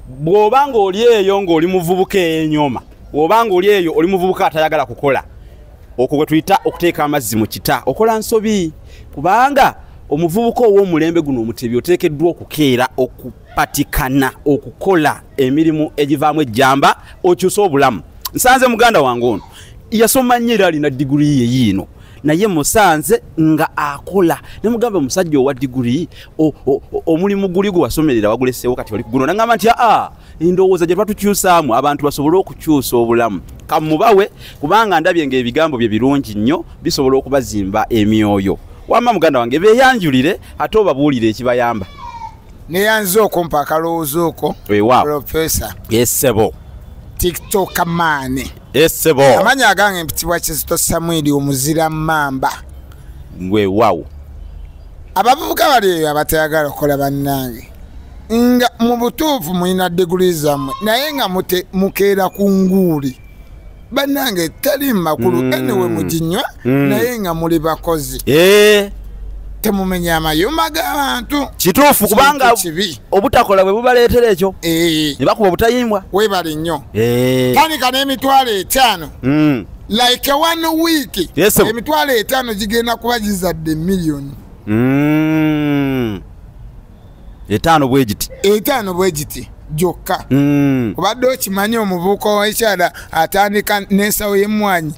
Bw'oba ng'oli eyo ng'oli muvubuka eyenyooma, bw'oba ng'oli eyo oli muvubuka atayagala kukola, okwo gwe tuyita okuteeka amazzi mu kita, okola nsobi. Kubanga omuvubuka ow'omulembe guno Omutebi oteekeddwa okukeera, okupatikana, okukola emirimu egivaamu ejjamba, okyuse obulamu. Nsanze muganda wange ono yasoma nnyo era alina diguri ye yiino, naye musanze nga akola. Ne mugamba, omusajja owa diguri, omulimu guli gwe wasomerera waguleseewo, kati oli kuguno? Nagamba nti aa, endowooza gye twatukyusaamu abantu basobole okukyusa obulamu. Kamubawe, kubanga ndabye ng'ebigambo bye birungi nnyo, bisobola okubazimba emyoyo. Wamma muganda wange, beeyanjulire ate obabuulire ekibayamba. Neyanze okumpa akalowoozo okwo. Weewaawo. Profesa. Esebo. TikTok man. Esebo. Amannya agange mpitibwa Kizito Samwiri Omuzira Mamba. Weewaawo. Abavubuka bali eyo abatayagala okukola, bannange, nga mu butuufu mulina diguli zammwe, naye nga mukeera ku nguuli, bannange, teri makulu. Anyway, muginywa, naye nga muli bakozi, temumenya amayumba g'abantu. Kituufu, kubanga Kibi. obutakola bwe bubaleetera ekyo, ne bakuba obutayimbwa. Weebale nnyo. Tandika n'50,000, like one week, Yes, sir. 50,000 gigenda kuba gizadde miliyoni. 5 bwe giti. 5 bwe giti gyokka. Obadde okimanyi omuvubuka w'ekyala atandika n'ensawo y'emmwanyi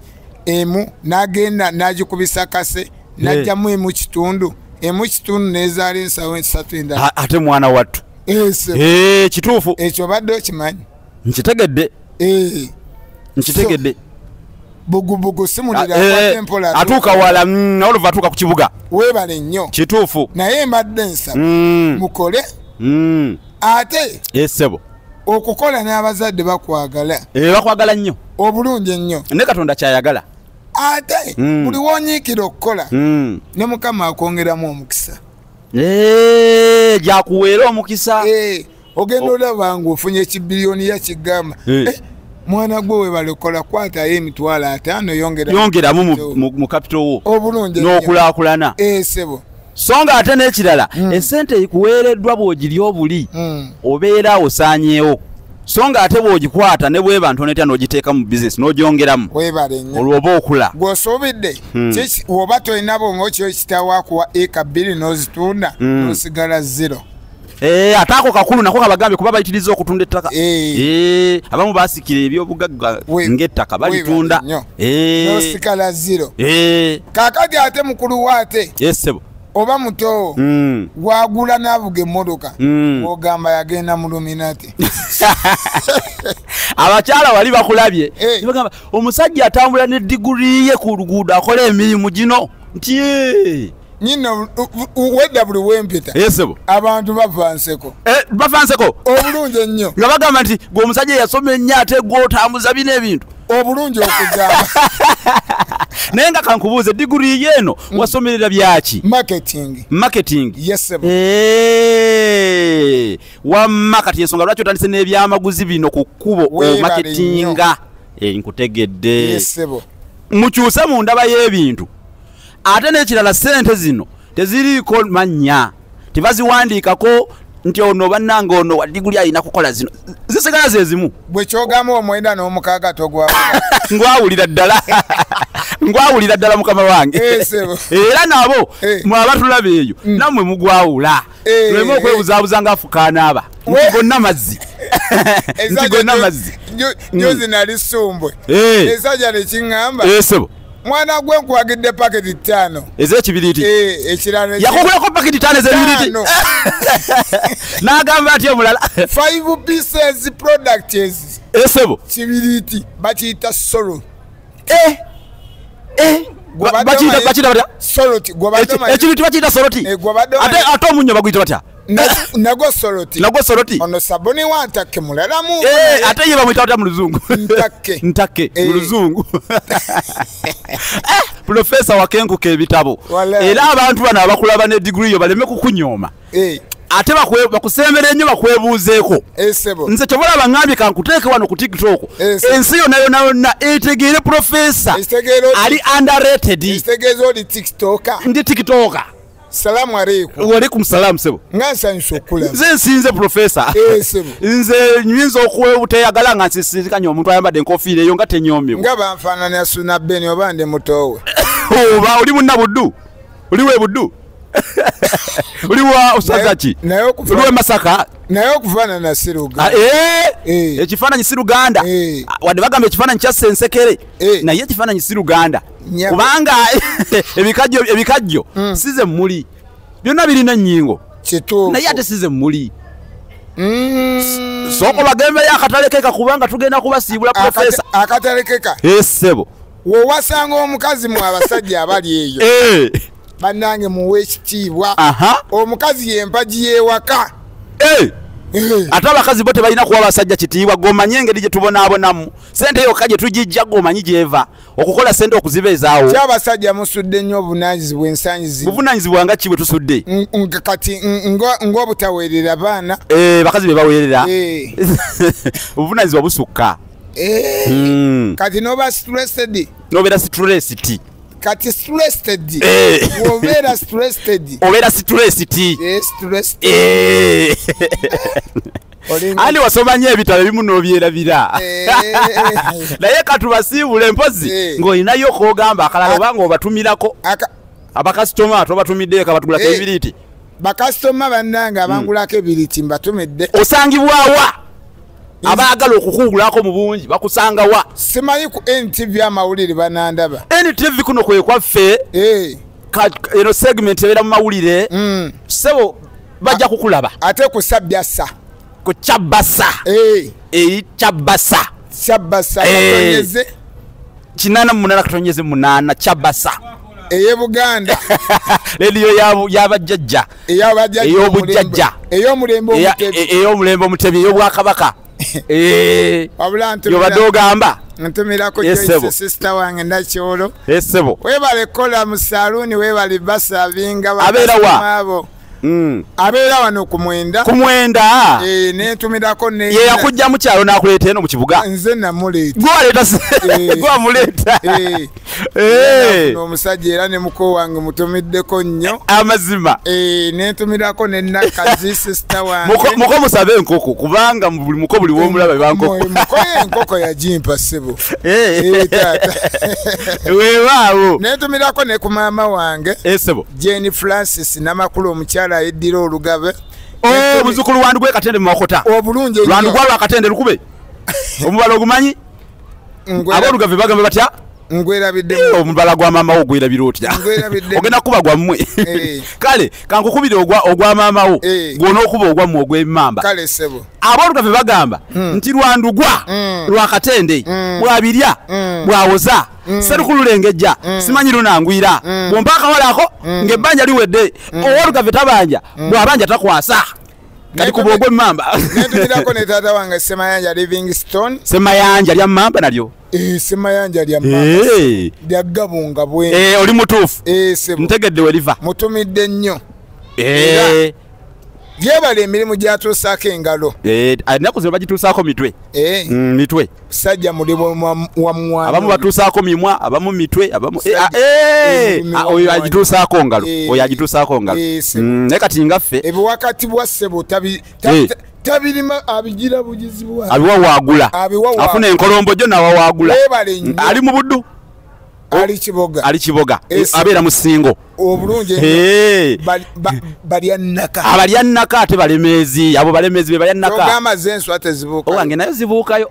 emu, n'agenda n'agikubisa kase, n'ajjamu emu kitundu, emu kitundu, n'ezaala ensawo esatu endala? Ate mwana wattu. Ese. Kituufu. Ekyo obadde okimanyi? Nkitegedde. Nkitegedde. Bugubugu simulira, akwata empola. Atuuka wala, oluva atuuka ku kibuga. Weebale nnyo. Kituufu. Naye mbadde nsaba mukole, ate Esebo. okukola n'abazadde bakwagala. Bakwagala nnyo. Obulungi ennyo. Ne Katonda kyayagala. Ate buli wonyiikira okukola, ne Mukama akwongeramu omukisa. Gyakuweera omukisa. Ogenda olaba ngaofunye ekibiriyoni, yakigamba, "Eh, mwana gwe webale okukola, kwatayo 50,000, yongera." Yongeramu mu capital wo. Obulungi ennyo. N'okulaakulana. Sebo. So nga ate n'ekirala, esente ekuweereddwa bw'ogirya obuli, obeera osaanyeewo. So nga ate bw'ogikwata ne bweba ntono etya, n'ogiteeka mu bizinesi n'ogyongeramu, Weebale nnyo. olwo oba okula. Gw'osuubidde woba tolina bwongo, kyo kitaawo akuwa eka 2 n'ozitunda, n'osigala zero. Ate ako kakulu nako kabagambye, kuba bayitiriza okutunda ettaka. Abamu basikira ebyobugagga ng'ettaka balitunda. Weebale nnyo. N'osigala zero. Kaakati ate mukulu we, ate Esebo. oba mutowo, gwagula n'avuga emmotoka, ogamba yagenda mu Illuminati. Abakyala wali bakulabye ne bagamba, omusajja atambula ne diguri ye ku luguudo, akola emirimu gino, nti "Eh." Nyina wedda buli wempita, Esebo. abantu bava nseko. Bava nseko. Obulungi ennyo. Nga bagamba nti gwe omusajja yasoma ennyo, ate gwotambuza bino ebintu. Obulungi okugamba. Naye nga kankubuuze, diguri ye eno wasomerera byaki? Marketing. Marketing. Yes, sebo. Wamma kati ensonga lwaki otandise n'ebyamaguzi bino ku kkubo? Weebale. Omarketinga. Nkutegedde. Yes, sebo. Mukyuse mu ndaba y'ebintu. Ate n'ekirala, ssente zino teziriiko mannya, tebaziwandiikako nti ono bannange ono wa diguli alina kukola zino, zisigala ze zimu. Bwe kyogamba 96 togwawula. Ngwawulira ddala, ngwawulira ddala, mukama wange. Sebo. Era nabo mwe abatulaba eyo, nammwe mugwawula, tuleme okwebuzaabuza ng'afukaanaaba nti gonna mazzi, nti gonna mazzi. Juzi nali Sumbwe, esajja nekiŋŋamba, Sebo. "Mwana gwe, nkuwagidde paketi 5 ez'ekibiriiti. Ekirano. Yakugulako paketi 5 ez'ebibiriiti? 5. N'agamba atya omulala? Five pieces product ezi. Esebo. Kibiriiti bakiyita solo. Bakiyita batya? Soloti. Ekibiriiti bakiyita soloti? Ate omunnyo baguyita batya? Nagwo soloti. Nagwo soloti. Ono sabuni wa ntakke mulalamu. Ate ye bamuyita batya mu Luzungu? Ntakke. Ntakke mu Luzungu. Profesa, wakenkuka ebitabo. Wallahi. Era abantu bano abakulaba ne diguri yo baleme kukunyooma, ate bakusembere nnyo, bakwebuuzeeko. Esebo. Nze kyobalaba ngambye kankuteeke wano ku TikTok, Sebo. ensi yonna yonna yonna etegeere profesa Ekitegeera ali underrated. Ekitegeeza oli TikToker. Ndi TikToker. Salamu aleikum. Wa alaikum salam sebo. Nga nsanyusa okulaba. Nze nsinze professor. Sebo. Nze nyinza okuwebuteyagala nga nsisinkanye omuntu ayambadde enkofiira eyo nga tenyoomebwa. Nga banfaanana Suna Ben oba ndi mutowe. Oba oli munnabuddu? Oli we Buddu? Oli wa osaza ki? Oli we Masaka? Naye okufaanana si Luganda. Ekifaananyi si Luganda. Wadde bagamba ekifaananyi kya Ssensekere, naye ekifaananyi si Luganda. Kubanga ebikajjo size mmuli. Byonna birina ennyingo. Naye ate size mmuli. Sooka bagembeyo akatale keka kubanga tugenda kubasiibula professor. Akatale keka? Ssebo. W'owasanga omukazi mu abasajja abali eyo. Bannange muwe ekitiibwa. Omukazi y'empagi y'ewaka. Ate abakazi bo tebalina kuwa abasajja kitiibwa. Gomanye engeri gye tubonaabonamu. Ssente yokka gye tugijja gomanyi gy'eva. Okukola ssente okuzibeezaawo. Ki abasajja musudde nnyo obuvunaanyizibwa ensangi zino. Buvunaanyizibwa nga ki bwe tusudde? Kati ng'obutaweerera baana. Bakazi be baweerera. Obuvunaanyizibwa busukka. Kati n'oba stressed. N'obeera stressed. Kati stressed. Obeera stressed. Obeera stressed. Stressed. Ali wasoma nnyo ebitabo ebimu n'obyerabira. Naye katubasiibule mpozi ng'olinayo k'ogamba akalala oba ng'obatumirako. Abakasitoma tobatumiddeyo kabatugulako ebibiriiti. Bakasitoma bannange abangulako ebibiriiti mbatumidde. Osangibwawa? Abaagala okukugulako mu bungi bakusanga wa? Simanyi ku NTV amawulire banandaba. NTV kuno kwe kwaffe. Eno segment ebeera mu mawulire. Ssebo bajja kukulaba. Ate ku Sabyasa. Ku Kyabasa. Kyabasa. Kyabasa katonyeze. 88.8 Kyabasa. Eye Buganda. Lediyo y'abajjajja. Ey'obujjajja. Ey'omulembe omutebi. Ey'omulembe omutebi ey'obwakabaka. Yobadde ogamba ntumirako Joyce sister wange Nakyolo. Ssebo. Webale kola mu saluuni, webale basavinga abeera wa? Abeera wano ku Mwenda. Ku Mwenda. Nentumirako ne ye yakujja mu kyalo n'akuleeta eno mu kibuga. Nze namuleeta. Gwe wamuleeta. Omusajja era ne muko wange mutumiddeko nnyo. Amazima. Nentumirako ne Nakazi sister wange. Muko musabe enkoko kubanga buli muko buli w'omulaba eba nkoko. Muko enkoko yagimpa ssebo. Taata. Weewaawo. Nentumirako ne ku maama wange. Ssebo. Jane Francis Namakulu omukyala eddira Olugabe. Muzukulu wandu gwe Katende mu Makota. Obulungi ennyo. Lwandu gwa lwa Katende lukube. Omubala ogumanyi? Aboolugave bagamba batya? Ngwerabidde. Omubala gwa maama wo gwerabira otya? Ogenda kuba gwammwe. Kale kankukubire ogwa maama wo. Gw'onookuba ogwammwe ogw'emmamba. Kale ssebo. Aboolugave bagamba nti lwandugwa lwa Katende bwabirya bwawoza sserukululengejja simanyi lunangwira bwompa akawalako ng'ebbanja liwedde. Owoolugave tabanja bw'abanja takwasa. Kati kuba ogw'emmamba. Nentumirako ne taata wange Ssemayanja Livingstone. Ssemayanja lya mmamba nalyo. Ssemayanja lya mmamba. Lya Gabunga bwe. Oli mutuufu. Ntegedde we liva. Mutumidde nnyo. Yebale emirimu gy'atuusaako engalo. Ennaku zino bagituusaako mitwe. Mitwe. Sajja mulimu wa mwana. Abamu batuusaako mimwa, abamu mitwe, abamu oyo agituusaako ngalo. Oyo agituusaako ngalo. Naye kati nga ffe. Ebiwakati bwa ssebo tabirima abigira bugizi bwa. Abiwawaagula. Afuna enkolombo gyo n'awawaagula. Ali mu Buddu. Ali Kiboga. Ali Kiboga. Abeera mu Ssingo. Obulungi balya nnaka. Abalya nnaka ate balemeezi. Abo balemeezi be balya nnaka. Ogamba z'enswa tezibuukayo. Owange nayo zibuukayo.